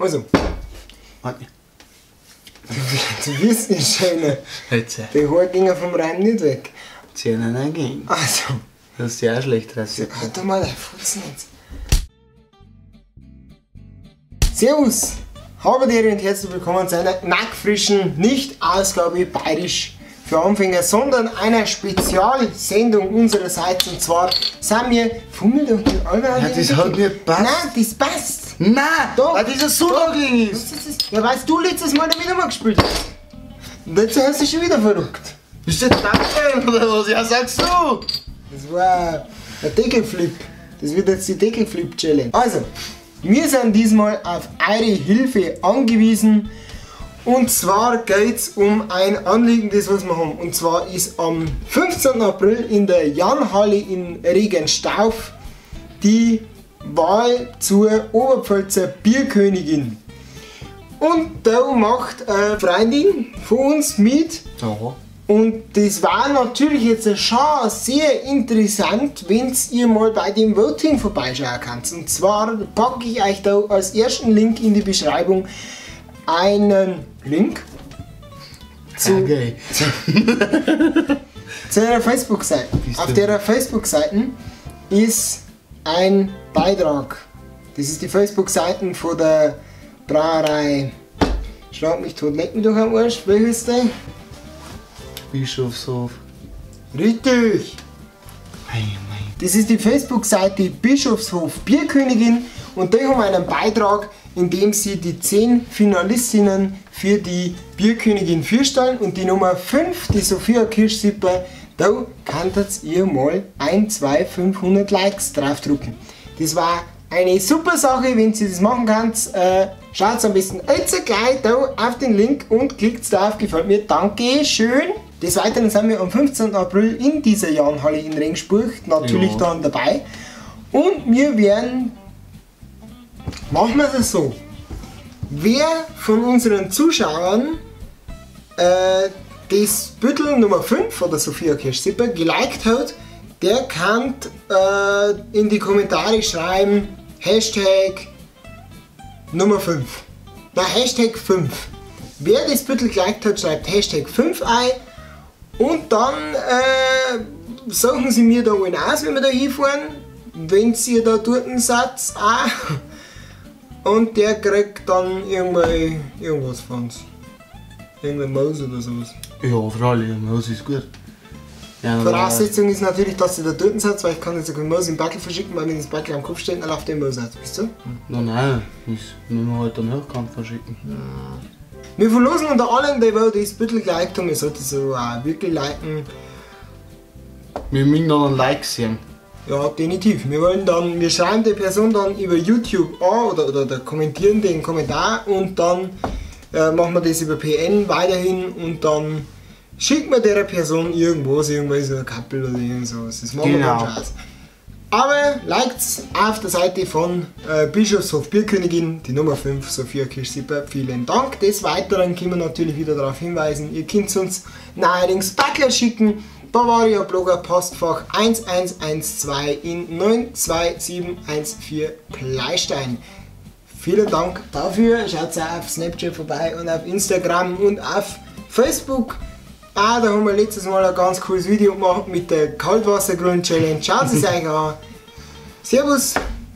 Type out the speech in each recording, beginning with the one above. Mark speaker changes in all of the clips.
Speaker 1: Also.
Speaker 2: Warte.
Speaker 1: Du wirst nicht schöner.
Speaker 2: Jetzt.
Speaker 1: Die Haare gingen vom Reim nicht weg.
Speaker 2: Zieh nein, gehen.
Speaker 1: Also.
Speaker 2: Das ist ja auch schlecht rasiert.
Speaker 1: Halt doch mal deinen Fuß nicht. Servus! Habe dir und herzlich willkommen zu einer knackfrischen, nicht Ausgabe Bayerisch für Anfänger, sondern einer Spezialsendung unsererseits. Und zwar sind wir Fummel doch nicht alle.
Speaker 2: Ja, das hat mir passt.
Speaker 1: Nein, das passt.
Speaker 2: Nein,
Speaker 1: doch.
Speaker 2: Weil das so lang ist.
Speaker 1: Ja, weißt du letztes Mal damit immer gespielt hast. Und jetzt hast du schon wieder verrückt.
Speaker 2: Bist du jetzt dabei oder was? Ja, sagst du.
Speaker 1: Das war ein Deckelflip. Das wird jetzt die Deckelflip-Challenge. Also, wir sind diesmal auf eure Hilfe angewiesen. Und zwar geht es um ein Anliegen, das was wir haben. Und zwar ist am 15. April in der Jahnhalle in Regenstauf die Wahl zur Oberpfälzer Bierkönigin. Und da macht eine Freundin von uns mit.
Speaker 2: Aha.
Speaker 1: Und das war natürlich jetzt schon sehr interessant, wenn ihr mal bei dem Voting vorbeischauen könnt. Und zwar packe ich euch da als ersten Link in die Beschreibung einen Link zu,
Speaker 2: okay.
Speaker 1: zu einer Facebook-Seite. Auf der Facebook-Seite ist ein Beitrag. Das ist die Facebook-Seite von der Brauerei. Schlag mich tot, leck mich doch am Arsch. Welches ist der?
Speaker 2: Bischofshof.
Speaker 1: Richtig! Das ist die Facebook-Seite Bischofshof Bierkönigin und die haben einen Beitrag, in dem sie die 10 Finalistinnen für die Bierkönigin vorstellen und die Nummer 5, die Sophia Kirschsieper, da könntet ihr mal 1, 2, 500 Likes draufdrucken. Das war eine super Sache, wenn ihr das machen könnt. Schaut am besten jetzt gleich da auf den Link und klickt drauf, gefällt mir, danke schön. Des Weiteren sind wir am 15. April in dieser Jahnhalle in Regensburg natürlich dann dabei. Und wir werden, machen wir es so, wer von unseren Zuschauern das Büttel Nummer 5 oder Sophia Kirschsieper geliked hat, der kann in die Kommentare schreiben, Hashtag Nummer 5. Na, Hashtag 5. Wer das Büttel geliked hat, schreibt Hashtag 5 ein. Und dann sagen sie mir da allen aus, wenn wir da hinfahren, wenn ihr da dort einen Satz auch. Und der kriegt dann irgendwie irgendwas von uns. Irgendeine Maus oder sowas.
Speaker 2: Ja, freilich, eine Maus ist gut. Ja,
Speaker 1: Voraussetzung ist natürlich, dass ihr da dort seid, weil ich kann jetzt keine Maus im Backel verschicken, weil wenn das Backel am Kopf steht, dann läuft der Maus aus, weißt du?
Speaker 2: Nein, nein, das müssen wir halt dann hochkant verschicken.
Speaker 1: Ja. Wir verlosen unter allen, die das Büttel geliked haben, ihr solltet es auch wirklich liken.
Speaker 2: Wir müssen dann ein Like sehen.
Speaker 1: Ja, definitiv. Wir wollen dann, wir schreiben die Person dann über YouTube an oder kommentieren den Kommentar und dann machen wir das über PN weiterhin und dann schicken wir der Person irgendwas, irgendwas, so ein Kappel oder irgend sowas. Das machen wir dann schon aus. Aber liked's auf der Seite von Bischofshof Bierkönigin, die Nummer 5, Sophia Kirschsieper. Vielen Dank. Des Weiteren können wir natürlich wieder darauf hinweisen, ihr könnt uns neuerdings Backler schicken. Bavaria Blogger Postfach 1112 in 92714 Pleystein. Vielen Dank dafür. Schaut auch auf Snapchat vorbei und auf Instagram und auf Facebook. Ah, da haben wir letztes Mal ein ganz cooles Video gemacht mit der Kaltwassergrund-Challenge. Schaut es euch an. Servus,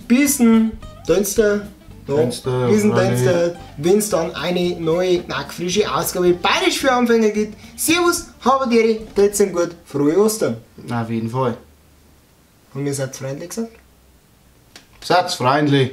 Speaker 1: bis zum Dienstag, wenn es dann eine neue, frische Ausgabe Bayerisch für Anfänger gibt. Servus, habe die Ehre, tut's gut, frohe Ostern.
Speaker 2: Auf jeden Fall.
Speaker 1: Haben wir Satz freundlich gesagt?
Speaker 2: Satz freundlich.